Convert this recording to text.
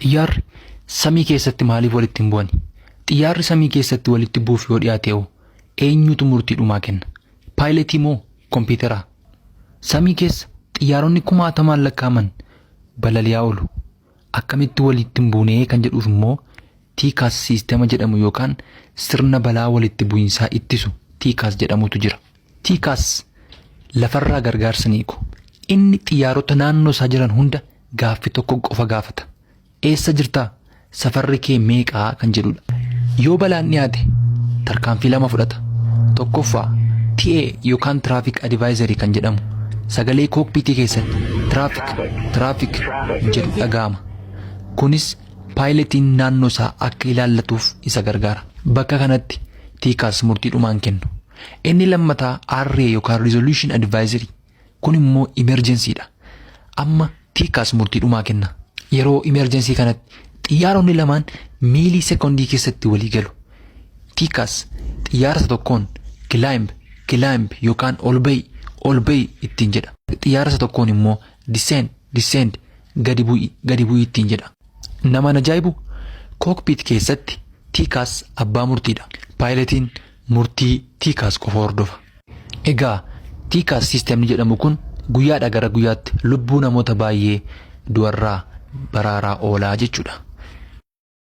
Xiyyaarri samii keessatti maaliif walitti hin bu'ani? Xiyyaarri samii keessatti walitti bu'uuf yoo dhiyaate hoo eenyutu murtii dhumaa kenna? Paayiletii moo kompiitaraa? Samii keessa xiyyaaronni kumaatamaan lakkaa'aman balali'aa oolu. Akkamitti walitti hin buunee kan jedhuuf immoo TCAS siistema jedhamu yookaan sirna balaa walitti bu'iinsaa ittisu TCAS jedhamutu jira. TCAS lafarraa gargaarsa ni hiiku. Inni xiyyaarota naannoo isaa jiran hunda gaaffii tokko qofa gaafata. Eessa jirtaa? Safarri kee meeqaa kan jedhudha. Yoo balaan dhiyaate tarkaanfii lama fudhata. Tokkoffaa, TA yookaan Traffic Advisory kan jedhamu sagalee kookpiitii keessatti "Traffic, traffic" jedhu dhaga'ama. Kunis paayiletiin naannoo isaa akka ilaallatuuf isa gargaara. Bakka kanatti TCAS murtii dhumaan kennu. Inni lammataa RA yookaan Resolution Advisory, kun immoo emergencyidha. Amma TCAS murtii dhumaa kenna. Yeroo emergency kanatti xiyyaaronni lamaan miilii sekoondii keessatti walii galu. TCAS xiyyaara isa tokkoon "Climb, climb" yookaan "Ol ba'i, ol ba'i" ittiin jedha. Xiyyaara isa tokkoon immoo "Descend, descend", "Gadi bu'i, gadi bu'i" ittiin jedha. Nama ajaa'ibu, cockpit keessatti TCAS abbaa murtiidha. Paayiletiin murtii TCAS qofa hordofa. Egaa TCAS siistemni jedhamu kun guyyaadhaa gara guyyaatti lubbuu namoota baay'ee du'arraa baraaraa oolaa jechuudha.